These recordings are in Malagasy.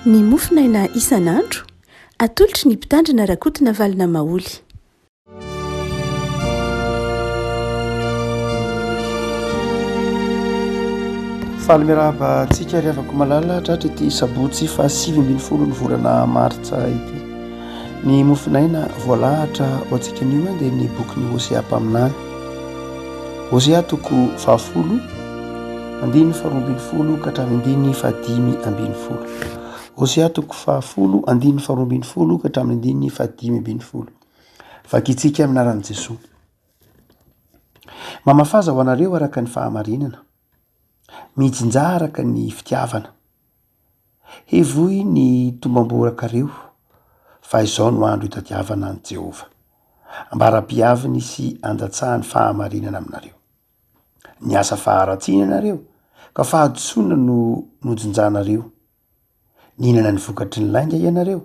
Ny mofonaina isan'andro, atolotry ny Mpitandrina Rakotonavalona Maholy. Faly miarahaba antsika ry havako malala tratra ity sabotsy faha 19 ny volana martsa ity. Ny mofonaina voalahatra ho antsika anio dia ny bokin'i Hosea mpaminany. Hosea toko fahafolo andininy faharoa ambin'ny folo ka hatramin'ny andininy fahadimy ambin'ny folo. Hosea toko fahafolo andininy faharoa ambin'ny folo ka hatramin'ny andininy fahadimy ambin'ny folo. Vakintsika amin'ny anaran'i Jesoa. Mamafaza ho anareo araka ny fahamarinana, mijinjà araka ny fitiavana. Hevoy ny tombam-borakareo, fa izao no andro itadiavana an'i Jehovah. Ambara-piaviny sy andatsahany fahamarinana aminareo. Niasa faharatsiana ianareo, ka fahadisoana no nojinjanareo. Nihinana ny vokatry ny lainga ianareo,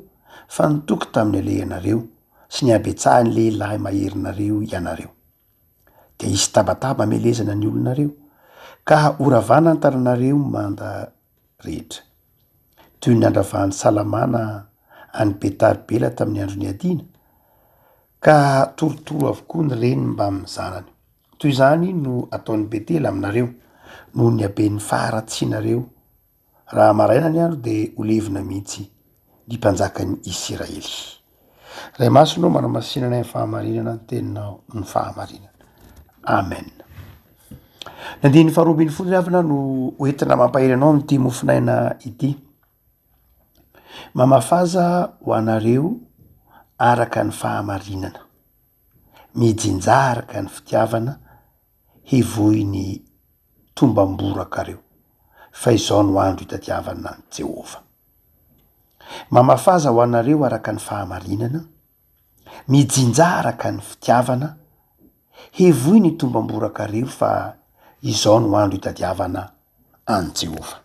fa nitoky tamin'ny alehanareo sy ny habetsahan'ny lehilahy maherinareo ianareo. Dia hisy tabataba hamelezana ny olonareo, ka horavana ny tananareo manda rehetra. Toy ny nandravan'i Salamana an'i Betarbela tamin'ny andro niadiana, ka torotoro avokoa ny reniny mbamin'ny zanany. Toy izany no ataon'i Betela aminareo, noho ny haben'ny faharatsianareo Raha maraina ny andro dia ho levona mihitsy ny mpanjakan'i Isiraely. Ray Masina ô, manamasina anay amin'ny fahamarinana ny teninao ny fahamarinana. Amen. Ny andininy faharoa ambin'ny folo ry havana no hoentina mampahery anao amin'ity mofonaina ity. Mamafaza ho anareo araka ny fahamarinana. Mijinjà araka ny fitiavana, hevoy ny tombam-borakareo, fa izao no andro itadiavana an'i Jehovah. Mamafaza ho anareo araka ny fahamarinana, mijinjà araka ny fitiavana, hevoy ny tombam-borakareo fa izao no andro itadiavana an'i Jehovah.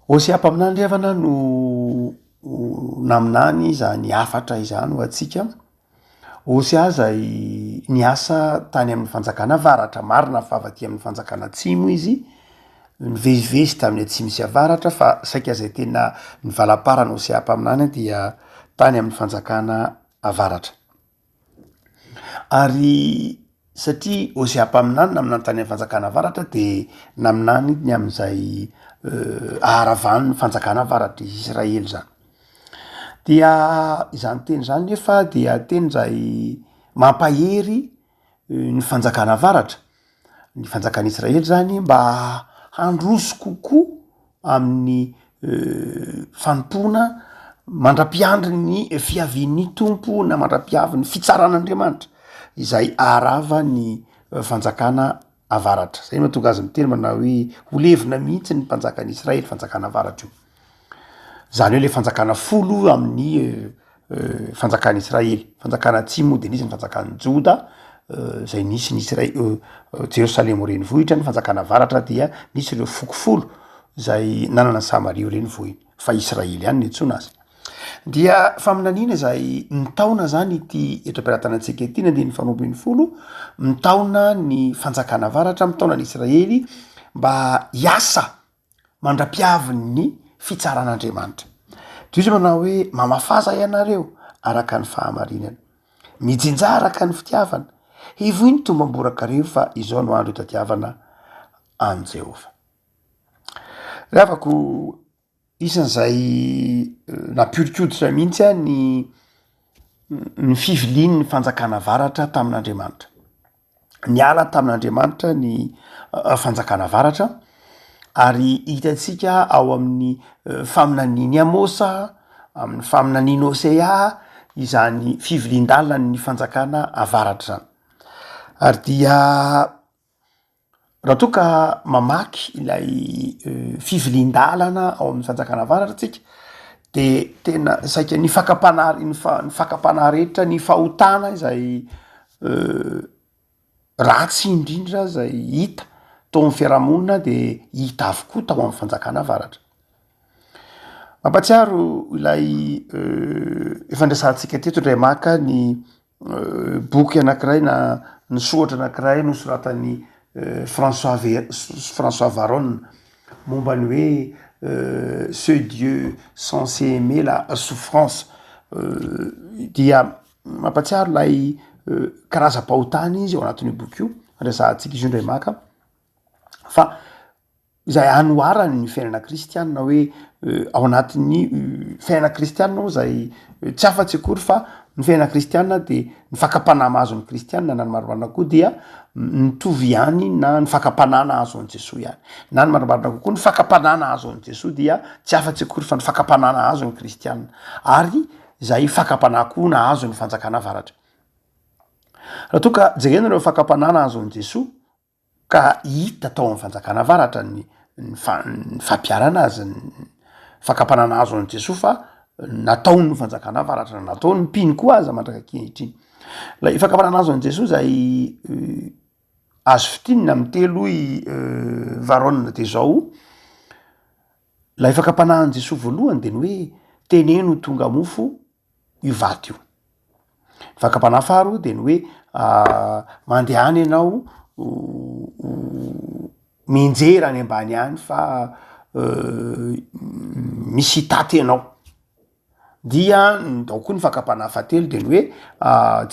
Hosea mpaminany ry havana no naminany izany hafatra izany ho antsika. Hosea izay niasa tany amin'ny fanjakana avaratra, marina fa avy aty amin'ny fanjakana atsimo izy, nivezivezy tamin'ny atsimo sy avaratra fa saika izay tena nivalaparana Hosea mpaminany dia tany amin'ny fanjakana avaratra. Ary satria Hosea mpaminany naminany tany amin'ny fanjakana avaratra de naminany ny amin'izay aharavan'ny fanjakana avaratra, Israely zany. Dia izany teny izany nefa dia teny izay mampahery ny fanjakana avaratra, ny fanjakan'i Israely zany mba handroso kokoa amin'ny fanompoana mandra-piandry ny fiavian'ny Tompo na mandra-piavin'ny fitsaran'Andriamanitra izay aharava ny fanjakana avaratra. Zay no mahatonga azy miteny manao hoe ho levona mihitsy ny mpanjakan'i Israely, fanjakana avaratra io. Zany hoe le fanjakana folo amin'ny fanjakan'i Israely. Fanjakana atsimo moa de nisy ny fanjakan'i Joda zay nisy ny Isra- Jerosalema ho renivohitra, ny fanjakana avaratra dia nisy ireo foko folo zay nanana an'i Samaria ho renivohiny, fa Israely ihany no iantsoana azy. Dia faminaniana izay mitaona zany ity eto am-pelatanantsika ity, ny andininy faharoa ambin'ny folo, mitaona ny fanjakana avaratra, mitaona ny Israely mba hiasa mandra-piavin'ny fitsaran'Andriamanitra. Toy izy manao hoe mamafaza ianareo araka ny fahamarinana, mijinjà araka ny fitiavana, hevoy ny tombam-borakareo fa izao no andro itadiavana an'i Jehovah. Ry havako, Isan'izay nampihoron-koditra mihitsy ahy ny ny fivilian'ny fanjakana avaratra tamin'Andriamanitra. Niala tamin'Andriamanitra ny fanjakana avaratra ary hitantsika ao amin'ny faminanian'i Amosa, amin'ny faminanian'i Hosea izany fivilian-dalan'ny fanjakana avaratra izany. Ary dia Raha toa ka mamaky ilay fivilian-dalana ao amin'ny fanjakana avaratra tsika de tena saika ny fakam-panahy ny fa- ny fakam-panahy rehetra ny fahotana izay ratsy indrindra zay hita tao amin'ny fiarahamonina de hita avokoa tao amin'ny fanjakana avaratra. Mampatsiaro ilay efa niresahantsika teto indray maka ny Boky anankiray na ny soratra anankiray nosoratan'i François Ve- François Varone momba ny hoe. Ce Dieu censé aimer la souffrance dia mampatsiaro ilay karazam-pahotana izy ao anatin'io boky io, resahantsika izy io indray maka fa izay anoharany ny fiainana kristianina hoe ao anatin'ny fiainana kristianina moa zay tsy afa-tsy akory fa ny fiainana kristianina de ny fakam-panahy mahazo ny kristianina na ny marimarina koa dia mitovy ihany na ny fakam-panahy nahazo an'i Jesoa ihany na ny marimarina kokoa ny fakam-panahy nahazo an'i Jesoa dia tsy afa-tsy akory fa ny fakam-panahy nahazo ny kristianina ary izay fakam-panahy koa nahazo ny fanjakana avaratra. Raha toa ka jerena ireo fakam-panahy nahazo an'i Jesoa ka hita tao amin'ny fanjakana avaratra ny ny fa- ny fampiharana azy, ny fakam-panahy nahazo an'i Jesoa fa nataon'ny fanjakana avaratra, nataon'ny mpino koa aza mandraka ankehitriny. Ilay fakam-panahy nahazo an'i Jesoa izay azo fintinina amin'ny telo hoy Varone de zao, ilay fakam-panahin'i Jesoa voalohany de ny hoe teneno ho tonga mofo io vato io. Ny fakam-panahy faharoa de ny hoe mandehana ianao mianjera any ambany any fa misy hitaty anao. Dia ao koa ny fakam-panahy fahatelo de ny hoe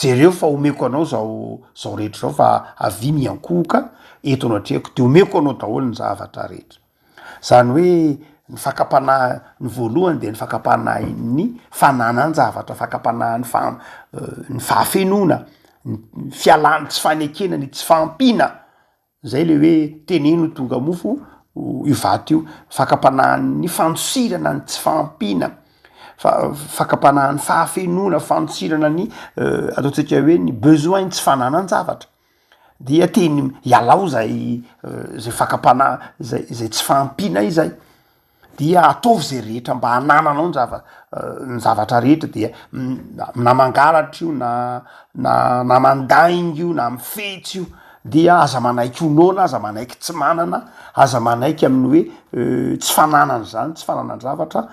jereo fa omeko anao zao zao rehetra zao fa avia miankohoka eto anatrehako de omeko anao daholo ny zavatra rehetra. Zany hoe ny fakam-panahy ny voalohany de ny fakam-panahin'ny fananan-javatra, fakam-panahin'ny faha- ny fahafenoana, ny fialana, tsy fanekena ny tsy fahampiana, zay le hoe teneno ho tonga mofo io vato io, fakam-panahin'ny fandosirana ny tsy fahampiana, fa- fakam-panahin'ny fahafenoana, fandosirana ny ataontsika hoe ny besoin, ny tsy fananan-javatra. Dia teny ialao zay zay fakam-panahy zay zay tsy fahampiana izay, dia ataovy zay rehetra mba hanananao ny zava- ny zavatra rehetra dia na mangalatra io na na na mandainga io na mifetsy io dia aza manaiky ho noana, aza manaiky tsy manana, aza manaiky amin'ny hoe tsy fananana zany, tsy fananan-javatra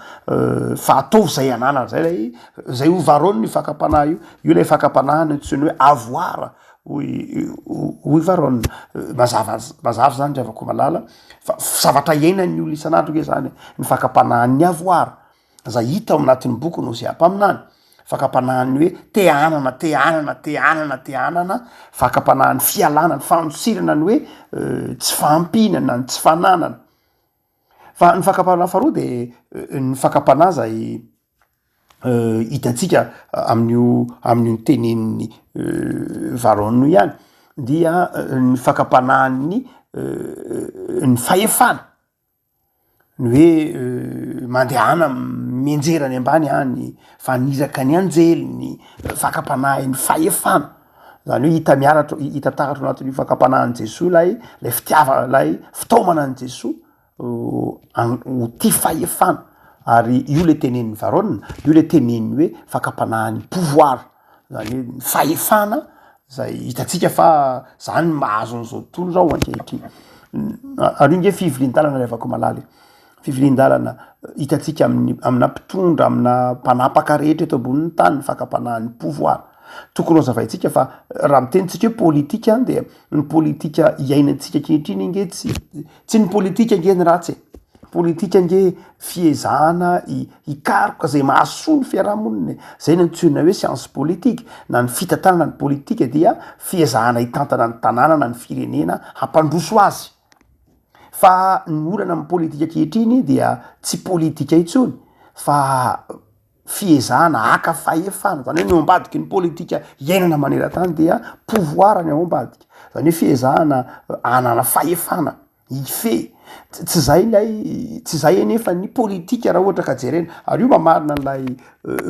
fa ataovy zay ananana zay lay zay ho varon'ny fakam-panahy io, io lay fakam-panahy no antsoiny hoe avoir. Hoy hoy Varone, mazava mazava zany ry havako malala fa zavatra iainan'ny olona isan'andro nge zany e, ny fakam-panahin'ny avoir zay hita ao anatin'ny boky ny Hosea mpaminany, fakam-panahin'ny hoe te hanana te hanana te hanana te hanana, fakam-panahin'ny fialana ny fandosirana ny hoe tsy fahampiana na ny tsy fananana. Fa ny fakam-panahy faharoa de ny fakam-panahy zay hitantsika amin'io amin'io tenenin'i Varone io ihany dia ny fakam-panahin'ny ny fahefana, ny hoe mandehana mianjera any ambany any fa haniraka ny anjeliny, fakam-panahin'ny fahefana, zany hoe hita miaratra hita taratra ao anatin'io fakam-panahin'i Jesoa ilay lay fitiavana ilay fitaomana an'i Jesoa ho tia fahefana ary io le tenenin'i Varone, io le teneniny hoe fakam-panahin'ny pouvoir, zany hoe ny fahefana zay hitantsika fa zany no mahazo an'izao tontolo zao ankehitriny, ary io nge fivilian-dalana ry havako malala e, fivilian-dalana hitantsika amin'ny amina mpitondra, amina mpanapaka rehetra eto ambonin'ny tany ny fakam-panahin'ny pouvoir, tokony ho hazavaintsika fa raha miteny tsika hoe politika dia ny politika iainantsika ankehitriny ange tsy Tsy ny politika ange ny ratsy e! Politika ange fiezahana hikaroka zay mahasoa ny fiarahamonina e! Zay no antsoina hoe science politique na ny fitantanana ny politika dia fiezahana hitantana ny tanàna na ny firenena hampandroso azy. Fa ny olana amin'ny politika ankehitriny dia tsy politika intsony fa fiezahana haka fahefana, zany hoe ny ao ambadiky ny politika iainana maneran-tany dia pouvoir ny ao ambadika, zany hoe fiezahana hanana fahefana hifehy, tsy zay ilay tsy zay anefa ny politika raha ohatra ka jerena, ary io mamarina an'ilay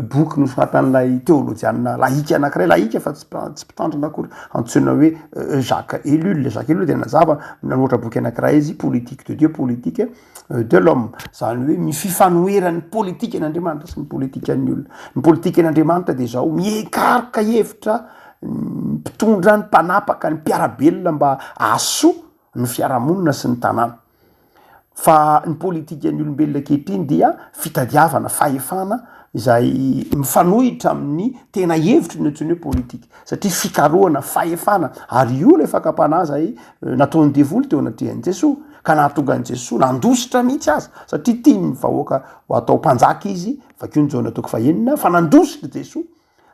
boky nosoratan'ilay teolojianina lahika anakiray, lahika fa tsy tsy mpitandrina akory, antsoina hoe Jacques Ellul, Jacques Ellul dia nazava nanoratra boky anakiray izy politique de Dieu, politique de l'homme, zany hoe ny fifanoheran'ny politikan'Andriamanitra sy ny politikan'ny olona. Ny politikan'Andriamanitra de zao, miekaroka hevitra ny mpitondra, ny mpanapaka, ny mpiara-belona mba hahasoa ny fiarahamonina sy ny tanàna. Fa ny politikan'ny olombelona ankehitriny dia fitadiavana fahefana izay mifanohitra amin'ny tena hevitry ny antsoiny hoe politika, satria fikarohana fahefana, ary io ilay fakam-panahy izay nataon'ny devoly teo anatrehan'i Jesoa, ka nahatonga an'i Jesoa nandositra mihitsy aza, satria tian'ny vahoaka ho atao mpanjaka izy, vakio ny Jaona toko fahenina, fa nandositra Jesoa,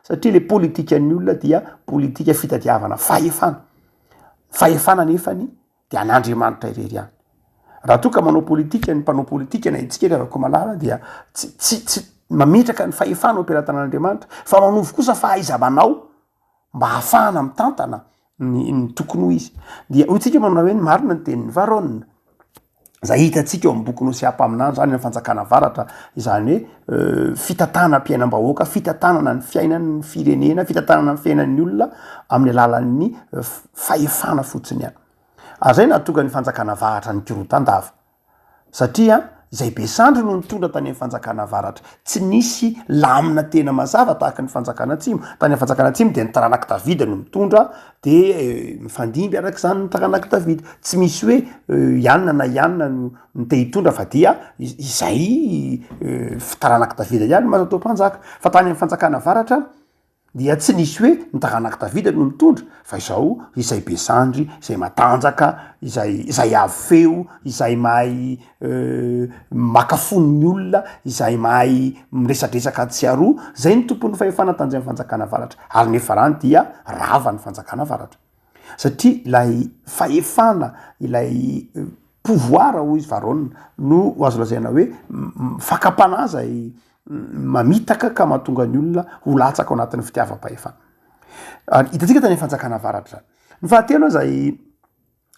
satria ilay politikan'ny olona dia politika fitadiavana fahefana, fahefana anefany dia an'Andriamanitra irery ihany. Raha toa ka manao politika ny mpanao politika na itsika ry Rakomalala dia tsy tsy tsy mametraka ny fahefana ho am-pelatanan'Andriamanitra fa manovo kosa fahaiza-manao mba hahafahana mitantana ny ny tokony ho izy. Dia hoy tsika manao hoe ny marina ny tenin'i Varona. Izay hitantsika ao amin'ny bokin'i Hosea mpaminany izany ny fanjakana avaratra, izany hoe fitantanam-piainam-bahoaka, fitantanana ny fiainan'ny firenena, fitantanana ny fiainan'ny olona amin'ny alalan'ny fahefana fotsiny ihany. Ary izay nahatonga ny fanjakana avaratra nikorontandava. Satria izay be sandry no nitondra tany amin'ny fanjakana avaratra. Tsy nisy lamina tena mazava tahaka ny fanjakana atsimo. Tany amin'ny fanjakana atsimo dia ny taranak'i Davida no mitondra, dia mifandimby araka izany ny taranak'i Davida. Tsy misy hoe i anona na i anona no no te hitondra fa dia izay taranak'i Davida ihany no mahazo atao mpanjaka. Fa tany amin'ny fanjakana avaratra dia tsy nisy hoe ny taranak'i Davida no mitondra fa izao izay be sandry, izay matanjaka, izay izay avo feo, izay mahay maka fon'ny olona, izay mahay miresadresaka atsy sy aroa, izay no tompon'ny fahefana tany amin'ny fanjakana avaratra. Ary ny farany dia rava ny fanjakana avaratra. Satria ilay fahefana, ilay pouvoir hoy izy Varone no azo lazaina hoe fakam-panahy izay mamitaka ka mahatonga ny olona ho latsaka ao anatin'ny fitiavam-pahefana. Ary hitantsika tany amin'ny fanjakana avaratra izany. Ny fahatelo izay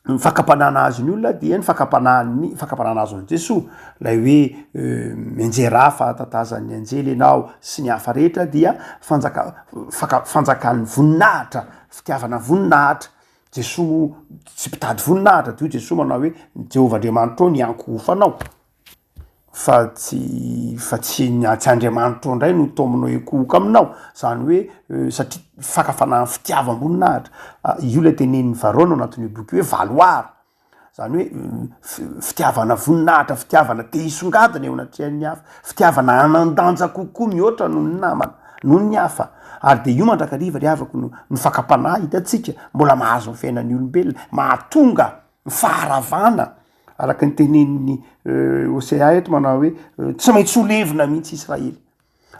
ny fakam-panahy nahazo ny olona dia ny fakam-panahin'ny fakam-panahy nahazo an'i Jesoa. Ilay hoe mianjera fa tatazan'ny anjely ianao sy ny hafa rehetra dia fanjaka- faka- fanjakan'ny voninahitra, fitiavana voninahitra. Jesoa moa tsy mpitady voninahitra, dia hoy Jesoa manao hoe Jehovah Andriamanitrao ny ankohofanao. Fa tsy fa tsy ny tsy Andriamanitrao indray no taominao hikohoka aminao, zany hoe satria fakafanahin'ny fitiavam-boninahitra, io ilay tenenin'i Varona ao anatin'io boky io hoe valoir, zany hoe fitiavana voninahitra, fitiavana te hisongadina eo anatrehan'ny hafa, fitiavana hanan-danja kokoa mihoatra noho ny namana, noho ny hafa, ary de io mandrakariva ry havako no ny fakam-panahy hitantsika mbola mahazo ny fiainan'ny olombelona, mahatonga ny faharavana Araka ny tenenin'i Hosea eto manao hoe tsy maintsy ho levona mihitsy Israely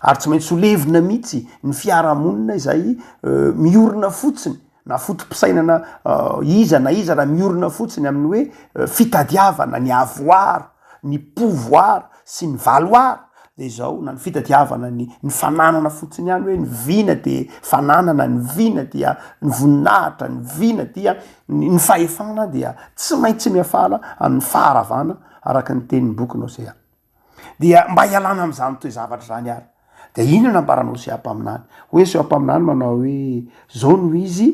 ary tsy maintsy ho levona mihitsy ny fiarahamonina izay miorina fotsiny na foto-pisainana iza na iza raha miorina fotsiny amin'ny hoe fitadiavana ny avoir, ny pouvoir sy ny valoir de izao na ny fitadiavana ny ny fananana fotsiny ihany hoe ny vina de fananana, ny vina dia ny voninahitra, ny vina dia ny fahefana dia tsy maintsy miafara amin'ny faharavana araka ny tenin'ny bokin'i Hosea. Dia mba hialana amin'izany toe-zavatra izany ary dia inona no ambaran'i Hosea mpaminany? Hoy Hosea mpaminany manao hoe zao no izy,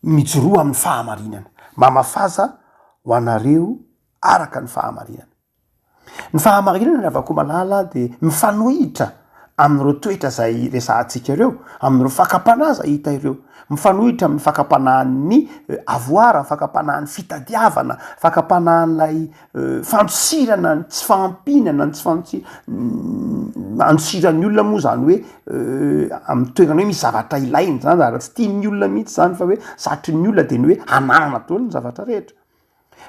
mijoroa amin'ny fahamarinana, mamafaza ho anareo araka ny fahamarinana. Ny fahamarinana ry Ravakomalala dia mifanohitra amin'ireo toetra izay resahantsika ireo, amin'ireo fakam-panahy izay hita ireo. Mifanohitra amin'ny fakam-panahin'ny avoir, fakam-panahin'ny fitadiavana, fakam-panahin'ilay fandosirana ny tsy fahampiana na ny tsy fandosirana, andosiran'ny olona moa izany hoe amin'ny toerana hoe misy zavatra ilainy zany, ary tsy tian'ny olona mihitsy zany fa hoe satrin'ny olona dia ny hoe ananana daholo ny zavatra rehetra.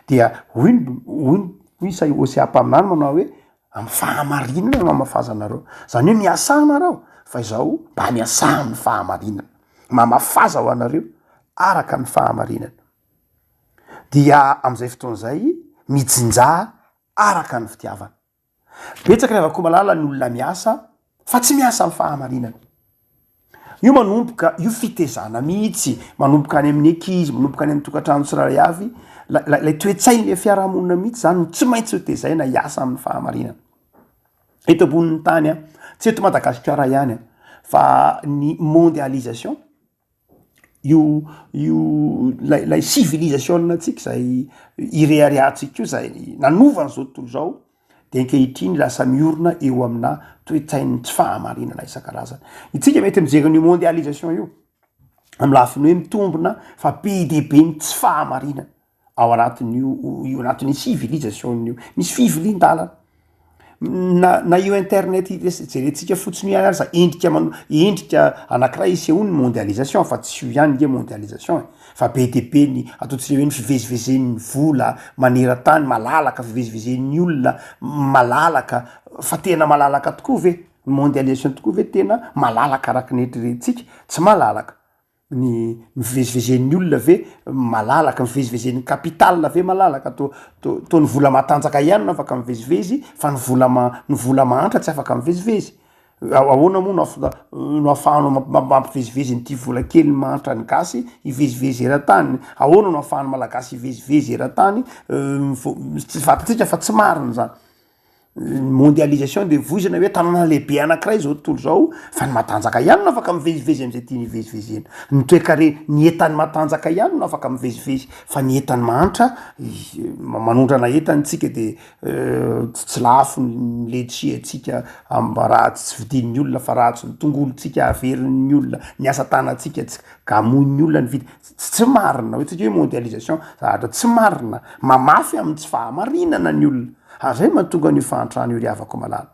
Dia hoy ny hoy ny hoy Isai Hosea mpaminany manao hoe, amin'ny fahamarinana no hamafazanareo. Izany hoe miasà anareo, fa izao mba miasà amin'ny fahamarinana. Mamafaza ho anareo araka ny fahamarinana. Dia amin'izay fotoana izay mijinjà araka ny fitiavana. Betsaka ry Ravakomalala ny olona miasa fa tsy miasa amin'ny fahamarinana. Io manomboka, io fitezana mihitsy, manomboka any amin'ny ankizy, manomboka any amin'ny tokantrano tsirairay avy, la- la- lay toe-tsain'le fiarahamonina mihitsy zany no tsy maintsy ho tezaina hiasa amin'ny fahamarinana. Eto ambonin'ny tany an, tsy eto Madagasikara ihany an, fa ny mondialisation, io io lay lay civilisation antsika izay ireharehantsika io zay nanova an'izao tontolo izao de ankehitriny lasa miorina eo amina toe-tsain'ny tsy fahamarinana isan-karazany. Itsika mety mijery an'io mondialisation io amy lafiny hoe mitombina fa be dia be ny tsy fahamarinana. Ao anatin'io io anatin'io civilisation io, misy fivilian-dalana. Na na io internet jerentsika fotsiny io ihany aza endrika mano- endrika anakiray isehoan'ny mondialisation fa tsy io ihany nge mondialisation e, fa be dia be ny ataontsika hoe ny fivezivezen'ny vola maneran-tany malalaka, fivezivezen'ny olona malalaka, fa tena malalaka tokoa ve? Ny mondialisation tokoa ve tena malalaka araky ny eritreretintsika? Tsy malalaka. Ny mivezivezen'ny olona ve malalaka, mivezivezen'ny capital ve malalaka, to- to- toa ny vola matanjaka ihany no afaka mivezivezy fa ny vola ma- ny vola mahantra tsy afaka mivezivezy, ahoana moa no afa- no ahafahanao mampivezivezy an'ity vola kely mahantra ny gasy hivezivezy eran-tany, ahoana no ahafahan'ny malagasy hivezivezy eran-tany tsy fantatsika fa tsy marina zany. Ny mondialisation de voizina hoe tanàna lehibe anakiray zao tontolo zao fa ny matanjaka ihany no afaka mivezivezy am'zay tiany hivezivezena, ny toekare- ny entan'ny matanjaka ihany no afaka mivezivezy fa ny entan'ny mahantra manondrana entana tsika de tsy lafo ny letchi antsika amba raha tsy vidian'ny olona fa ratsy ny tongolotsika averin'ny olona, ny asa tanantsika tsy gamoin'ny olona ny vidi-, tsy marina hoe tsika hoe mondialisation zavatra tsy marina, mamafy amin'ny tsy fahamarinana ny olona. Ary zay mahatonga an'io fahantrana io ry havako malala.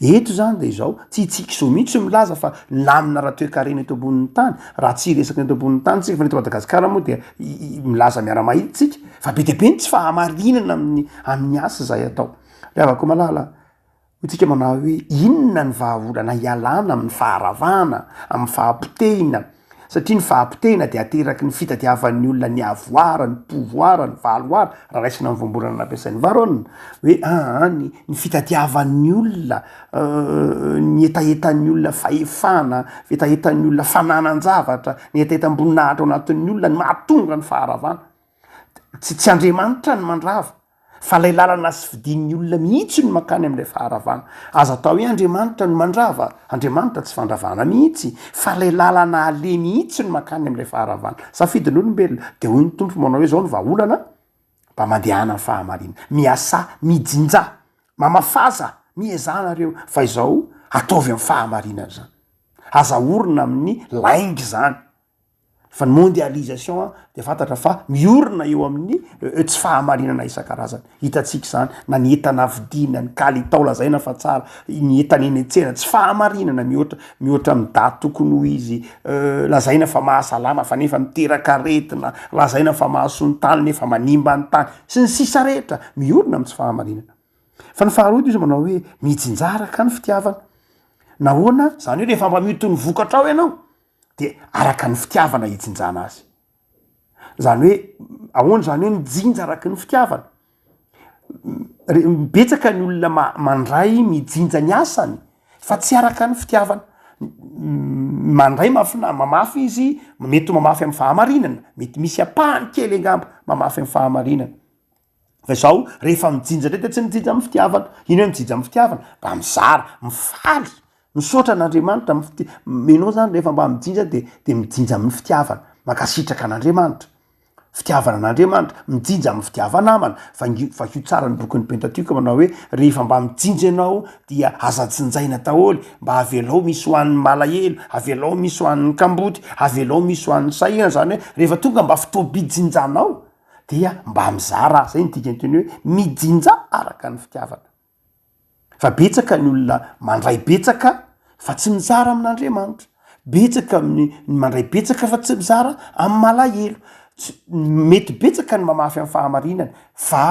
Eto zany de izao, tsy itsika izao mihitsy no milaza fa lamina ara-toekarena eto ambonin'ny tany, raha tsy hiresaka ny eto ambonin'ny tany tsika fa ny eto Madagasikara moa dia milaza miara-mahita tsika fa be dia be ny tsy fahamarinana amin'ny amin'ny asa izay atao. Ry havako malala, hoy tsika manao hoe inona ny vahaolana hialana amin'ny faharavana, amin'ny fahapotehina, satria ny fahapotehina dia ateraky ny fitadiavan'ny olona ny avoir, ny pouvoir, ny valoir, raha raisina amin'ny voambolana nampiasain'i Varone, hoe aa ny ny fitadiavan'ny olona ny hetahetan'ny olona fahefana, hetahetan'ny olona fananan-javatra, ny hetahetam-boninahitra ao anatin'ny olona no mahatonga ny faharavana. Tsy tsy Andriamanitra no mandrava fa ilay lalana sy fidin'ny olona mihitsy no mankany amin'ilay faharavana. Aza atao hoe Andriamanitra no mandrava, Andriamanitra tsy fandravana mihitsy fa ilay lalana aleha mihitsy no mankany amin'ilay faharavana. Safidin'olombelona. Dia hoy ny Tompo manao hoe izao ny vahaolana, mba mandehana amin'ny fahamarinana. Miasà, mijinjà, mamafaza, miezaha nareo fa izao ataovy amin'ny fahamarinana izany. Aza orina amin'ny lainga izany. Fa ny mondialisation dia fantatra fa miorina eo amin'ny tsy fahamarinana isan-karazany. Hitantsika izany na ny entana vidiana, ny kalitao lazaina fa tsara, ny entana eny an-tsena, tsy fahamarinana mihoatra mihoatra amin'ny daty tokony ho izy, lazaina fa mahasalama fa nefa miteraka aretina, lazaina fa mahasoa ny tany nefa manimba ny tany, sy ny sisa rehetra, miorina amin'ny tsy fahamarinana. Fa ny faharoa dia izy manao hoe mijinjara ka ny fitiavana. Nahoana? Izany hoe rehefa mba mioty ny vokatrao ianao de araka ny fitiavana ijinjana azy. Zany hoe ahoana zany hoe mijinja araky ny fitiavana? Re- betsaka ny olona ma- mandray mijinja ny asany fa tsy araka ny fitiavana. Mandray mafina- mamafy izy, mety ho mamafy amy fahamarinana, mety misy ampahany kely angamba mamafy amy fahamarinana. Fa izao rehefa mijinja ndray de tsy mijinja amy fitiavana. Ino hoe mijinja amy fitiavana? Mba mizara, mifaly, misaotra an'Andriamanitra amy fiti- enao zany rehefa mba mijinja de de mijinja amin'ny fitiavana, mankasitraka an'Andriamanitra, fitiavana an'Andriamanitra, mijinja amin'ny fitiava-namana, vangio vakio tsara ny bokin'ny Pentatioka manao hoe rehefa mba mijinja ianao dia aza jinjaina daholo, mba avelao misy ho an'ny malahelo, avelao misy ho an'ny kamboty, avelao misy ho an'ny sahirana, zany hoe rehefa tonga mba fotoam-pijinjanao dia mba mizara, zay ny dikany teny hoe mijinja araka ny fitiavana. Fa betsaka ny olona mandray betsaka fa tsy mizara amin'Andriamanitra, betsaka amin'ny ny mandray betsaka fa tsy mizara amin'ny malahelo, tsy mety betsaka ny mamafy amin'ny fahamarinana fa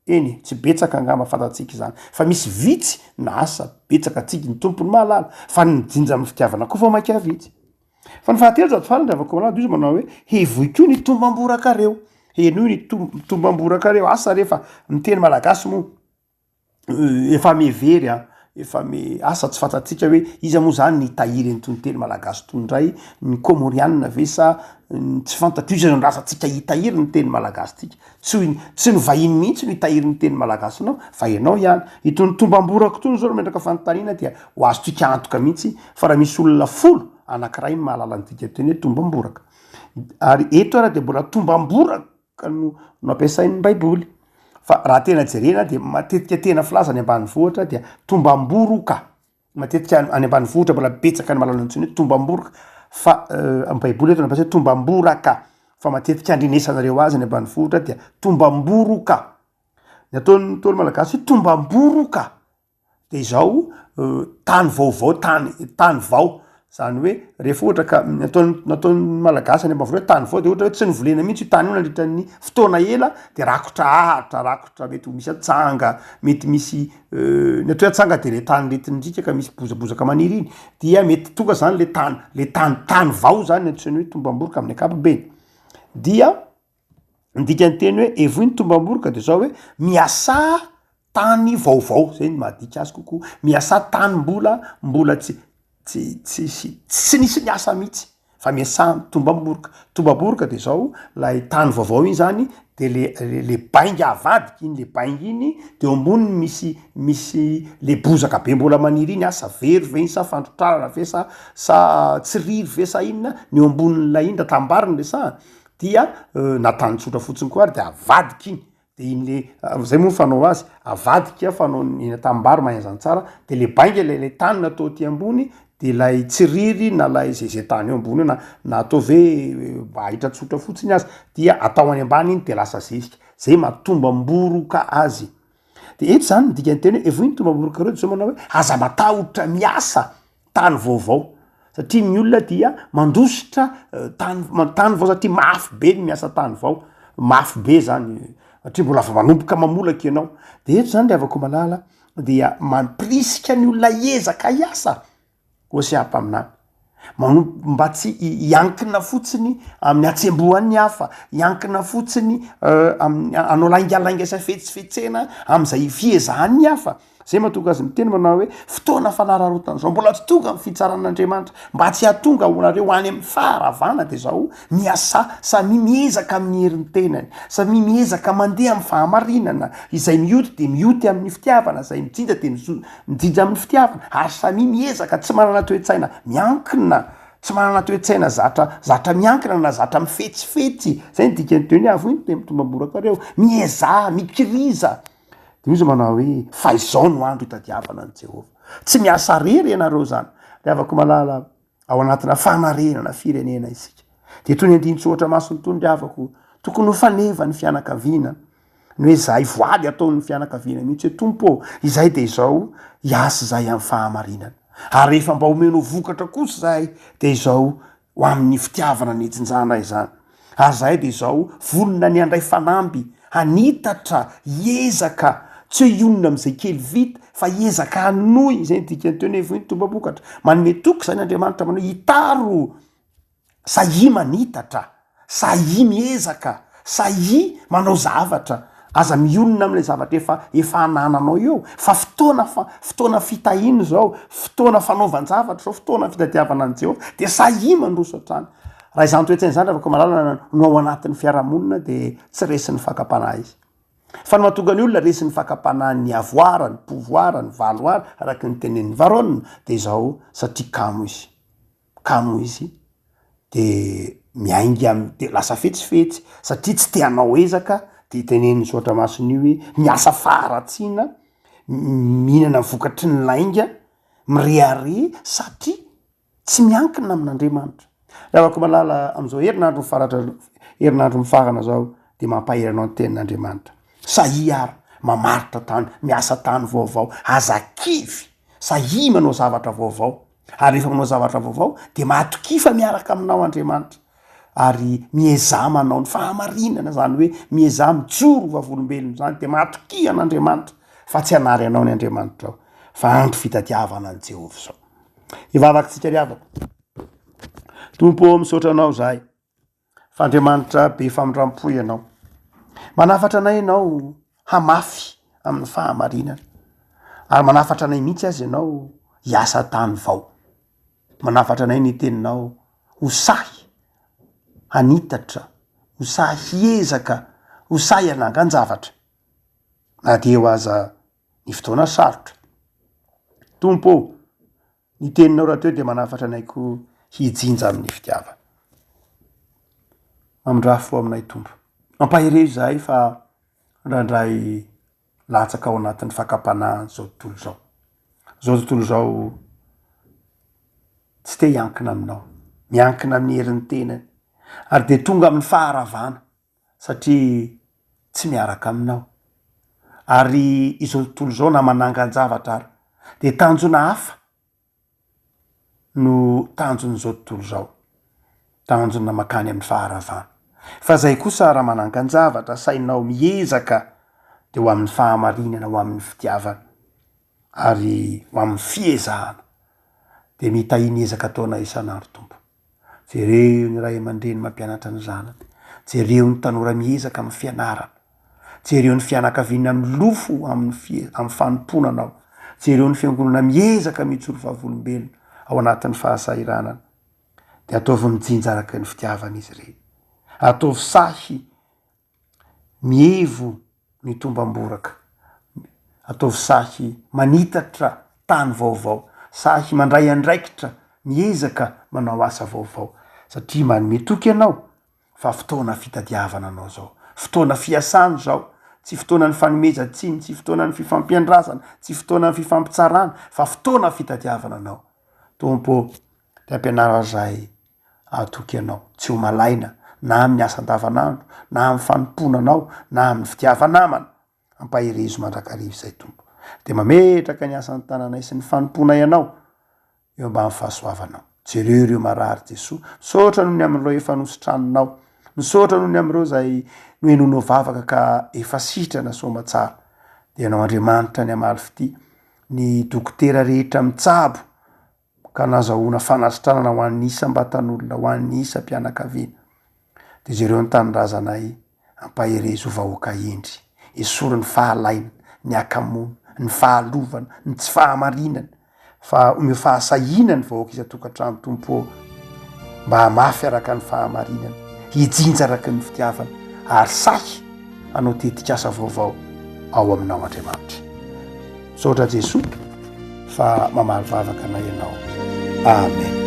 eny e, tsy betsaka angamba fantatsika izany fa misy vitsy na asa betsaka antsika ny tompony mahalala fa ny mijinja amin'ny fitiavana koa vao mainka vitsy. Fa ny fahatelo sady farany Ravakomalala dia izy manao hoe hevoy koa ny tombamborakareo, henoy ny tombamborakareo, asa re fa ny teny malagasy moa efa mihevery an, efa mi- asa tsy fantatsika hoe iza moa zany ny hitahiry an'itony teny malagasy itony indray, ny kômôrianina ve sa ny tsy fantatro, iza no andrasantsika hitahiry ny teny malagasintsika, tsy ho tsy ny vahiny mihitsy no hitahiry ny teny malagasinao fa ianao ihany, itony tombamborako itony zao raha metraka fanontaniana dia ho azontsika antoka mihitsy fa raha misy olona folo, anankiray no mahalala ny dikanteny hoe tombamboraka. Ary eto ara dia mbola tombamboraka no no ampiasain'ny baiboly. Fa raha tena jerena dia matetika tena filaza any ambanivohitra dia tombamboroka. Matetika any ambanivohitra mbola betsaka ny mahalala ny antsoina hoe tombamboroka fa amin'ny baiboly eto no ampiasaina hoe tombamboraka. Fa matetika andrenesanareo azy any ambanivohitra dia tombam-boroka. Ny ataon'ny Ntaolo malagasy hoe tombam-boroka de izao tany vaovao tany tany vao, zany hoe rehefa ohatra ka ny ataon'ny nataon'ny malagasy any ambanivohitra hoe tany vao de ohatra hoe tsy novolena mihitsy io tany io nandritra ny fotoana ela de rakotra ahitra, rakotra mety ho misy atsanga, mety misy ny atao hoe atsanga de le tany nentin'ny riaka ka misy bozabozaka maniry iny, dia mety tonga zany le tany le tany tany vao zany antsoiny hoe tombam-boroka amin'ny ankapobeny, dia ny dikan'ny teny hoe evoy ny tombam-boroka de zao hoe miasà tany vaovao, zay no mahadika azy kokoa, miasà tany mbola mbola tsy tsy tsisy tsy nisy niasa mihitsy fa miasà tombam-boroka, tombam-boroka de zao lay tany vaovao iny zany de le le bainga avadika iny le bainga iny de eo amboniny misy misy le bozaka be mbola maniry iny asa very ve iny sa fandrotrarana ve sa sa tsiriry ve sa inona ny eo ambonin'ilay iny raha tanimbary no resahana dia na tany tsotra fotsiny koa ary de avadika iny de iny le zay moa fanao azy avadika fanao ny eny an-tanimbary mahay an'zany tsara de le bainga le le tany natao aty ambony de lay tsiriry na lay zay zay tany eo ambony eo na na atao ve ahitra tsotra fotsiny aza dia atao any ambany iny de lasa zezika zay maha tombam-boroka azy de eto zany ny dikan'ny teny hoe evoy ny tombam-boroka reo de zao manao hoe aza matahotra miasa tany vaovao satria ny olona dia mandositra tany tany vao satria mafy be ny miasa tany vao, mafy be zany satria mbola vao manomboka mamolaka ianao, de eto zany ry havako malala dia mampirisika ny olona hiezaka hiasa Hosea mpaminany, manomp- mba tsy hiankina fotsiny amin'ny hatsembohan'ny hafa, hiankina fotsiny amin'ny hanao laingalainga sy hafetsifetsena am'zay fiezahan'ny hafa. Zay mahatonga azy miteny manao hoe fotoana fanararaotana izao, mbola tsy tonga ny fitsaran'Andriamanitra, mba tsy hahatonga ho anareo any amin'ny faharavana de zao, miasà, samia miezaka amin'ny herin'ny tenany, samia miezaka mandeha amin'ny fahamarinana, izay mioty de mioty amin'ny fitiavana, izay mijinja de mizo- mijinja amin'ny fitiavana, ary samia miezaka, tsy manana toe-tsaina miankina, tsy manana toe-tsaina zatra zatra miankina na zatra mifetsifetsy, zay ny dikan'ny teny hoe avoy ny teny tombamborakareo, miezaha, mikiriza. De hoy izy manao hoe, fa izao no andro itadiavana an'i Jehovah. Tsy miasa rery ianareo zany. Ry havako malala, ao anatina fanarenana firenena isika. De toy ny andinin-tsoratra masina itony ry havako, tokony ho faneva ny fianakaviana, ny hoe zahay voady ataon'ny fianakaviana mihitsy hoe Tompo ô, izay de izao hiasa izahay amin'ny fahamarinana. Ary rehefa mba omenao vokatra kosa izahay, de izao ho amin'ny fitiavana nijinjana izany. Ary izahay dia izao vonona ny handray fanamby, hanitatra, hiezaka, tsy hoe hionona amin'izay kely vita, fa hiezaka hanohy, izay ny dikan'ny teny hoe voy ny tombam-bokatra. Manome toky izany Andriamanitra manao hoe hitaro, sahia manitatra, sahia miezaka, sahia manao zavatra. Aza mionona amin'ilay zavatra efa efa anananao eo fa fotoana fa fotoana fitahiana izao, fotoana fanaovan-javatra izao, fotoana fitadiavana an'i Jehovah, dia sahia mandroso hatrany. Raha izany toe-tsaina izany Ravakomalala no ao anatin'ny fiarahamonina dia tsy resin'ny fakam-panahy izy. Fa ny mahatonga ny olona resin'ny fakam-panahy ny avoir, ny pouvoir, ny valoir araka ny tenenin'i Varone dia izao satria kamo izy. Kamo izy de miainga am- de lasa fetsifetsy satria tsy te hanao ezaka de tenenin'ny soratra masina io hoe miasa faharatsiana, mihinana vokatry ny lainga, mirehareha satria tsy miankina amin'Andriamanitra. Ry havako malala, amin'izao herinandro mifaratra herinandro mifarana zao de mampahery anao ny tenin'Andriamanitra. Sahia ary mamaritra tany, miasa tany vaovao, aza kivy, sahia manao zavatra vaovao. Ary rehefa manao zavatra vaovao de matokia fa miaraka aminao Andriamanitra. Ary miezaha manao ny fahamarinana, zany hoe miezaha mijoro ho vavolombelona zany, de matokia an'Andriamanitra fa tsy hanary anao ny Andriamanitrao, fa andro fitadiavana an'i Jehovah izao. Hivavaka tsika ry havako. Tompo ô, misaotra anao zahay fa Andriamanitra be famindram-po ianao. Manafatra anay ianao hamafy amin'ny fahamarinana. Ary manafatra anay mihitsy aza ianao hiasa tany vao. Manafatra anay ny teninao ho sahy hanitatra, ho sahy hiezaka, ho sahy hanangan-javatra. Na dia eo aza ny fotoana sarotra. Tompo ô, ny teninao rahateo dia manafatra anay koa hijinja amin'ny fitiavana. Mamindrafo aminay Tompo. Ampaherezo izahay fa indraindray latsaka ao anatin'ny fakam-panahy izao tontolo izao. Izao tontolo izao tsy te hiankina aminao, miankina amin'ny herin'ny tenany. Ary dia tonga amin'ny faharavana satria tsy miaraka aminao. Ary izao tontolo izao na manangan-javatra ary dia tanjona hafa no tanjon'izao tontolo izao, tanjona mankany amin'ny faharavana. Fa zay kosa raha manangan-javatra asainao miezaka de ho amin'ny fahamarinana, ho amin'ny fitiavana ary ho amin'ny fiezahana. De mitahia ny ezaka ataonay isan'andro Tompo. Jereo ny ray aman-dreny mampianatra ny zanany, jereo ny tanora miezaka amin'ny fianarana, jereo ny fianakaviana milofo amin'ny fie- amin'ny fanompoana anao, jereo ny fiangonana miezaka mijoro vavolombelona ao anatin'ny fahasahiranana, de ataovy mijinja araka ny fitiavana izy ireny, ataovy sahy Mihevo ny tombam-boraka. Ataovy sahy manitatra tany vaovao, sahy mandray andraikitra, miezaka manao asa vaovao. Satria manome toky ianao fa fotoana fitadiavana anao izao, fotoana fiasana izao, tsy fotoanan'ny fanomezan-tsiny, tsy fotoanan'ny fifampiandrasana, tsy fotoanan'ny fifampitsarana, fa fotoana fitadiavana anao. Tompo ô, te hampianaro ahy izahay Hahatoky anao, tsy ho malaina na amin'ny asa andavanandro, na amin'ny fanompoana anao, na amin'ny fitiava-namana. Ampaherezo mandrakariva izay, Tompo. Dia mametraka ny asan'ny tananay sy ny fanompoanay anao eo ambany fahasoavanao. Jereo ireo marary, Jesoa. Misaotra noho ny amin'ireo efa nositraninao. Misaotra noho ny amin'ireo izay nohenoinao vavaka ka efa sitrana soamatsara. Dia ianao Andriamanitra ny hamaly fitia ny dokotera rehetra mitsabo ka nazahoana fanasitranana ho an'ny isam-batan'olona, ho an'ny isam-pianakaviana. Dia jereo ny tanindrazanay, ampaherezo ho vahoaka hendry, esory ny fahalainana, ny hakamoana, ny fahalovana, ny tsy fahamarinana, fa omeo fahasahiana ny vahoaka isan-tokantrano Tompo ô, mba hamafy araka ny fahamarinana, hijinja araka ny fitiavana, ary sahy hanao tetikasa vaovao ao aminao Andriamanitra. Misaotra Jesoa fa mamaly vavaka anay ianao. Amen.